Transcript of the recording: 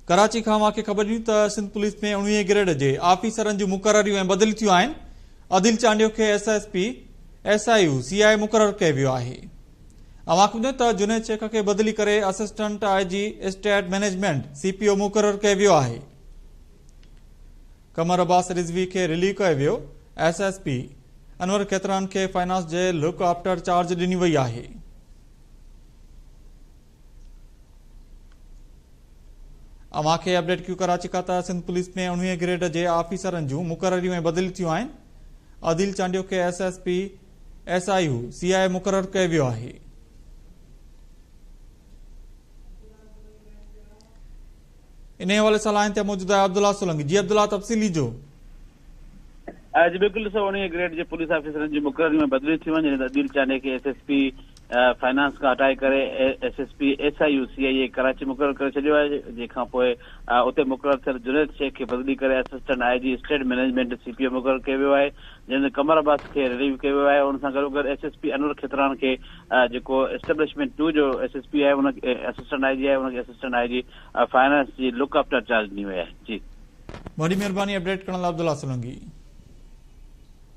ڪراچي کان اوهان کي خبر ڏيون ته سنڌ پوليس ۾ 19 گريڊ جي آفيسرن جون مقرريون ۽ بدليون ٿيون آهن. عديل چانڊيو کي S S P, S I U, C I مقرر ڪيو ويو آهي. اوهان کي ٻڌايون ته جنيد شيخ کي بدلي ڪري assistant I G estate management, C P O مقرر ڪيو ويو آهي. قمر عباس رضوي کي رليو ڪيو ويو، S S P Anwar Khetran کي فنانس جي لڪ آفٽر چارج ڏني وئي آهي. اوهان کي اپڊيٽ ڪيو ڪراچي کان ته سنڌ پوليس ۾ 19 گريڊ جي آفيسرن جون مقرريون ۽ بدليون ٿيون آهن. عديل چانڊيو کي S S P, S I U, C I مقرر ڪيو ويو آهي. انهيء حوالي سان لائين تي موجود آهي عبدالله سولنگي. جي عبدالله تفصيل ڏجو. جي بلڪل ڏسو 19 گريڊ جي پوليس آفيسرن جون مقرريون ۽ بدليون ٿيون آهن جڏهن ته عديل چانڊيي کي ايس ايس پي فنانس کان هٽائي ڪري S S P S I U C I A Karachi مقرر ڪري ڇڏيو آهي جنهن کان پوء اتي مقرر ٿيل جنيد شيخ کي بدلي ڪري assistant I G estate management C P O مقرر ڪيو ويو آهي جڏهن ته قمر عباس کي رليو ڪيو ويو آهي ان سان گڏوگڏ S S P Anwar Khetran کي جيڪو اسٽيبلشمينٽ ٽو جو ايس ايس پي آهي ان کي اسسٽنٽ I جي آهي ان کي اسسٽنٽ I جي فائنانس جي لڪ آفٽر چارج ڏني وئي آهي جي. وڏي مهرباني اپڊيٽ ڪرڻ لاء عبدالله سولنگي.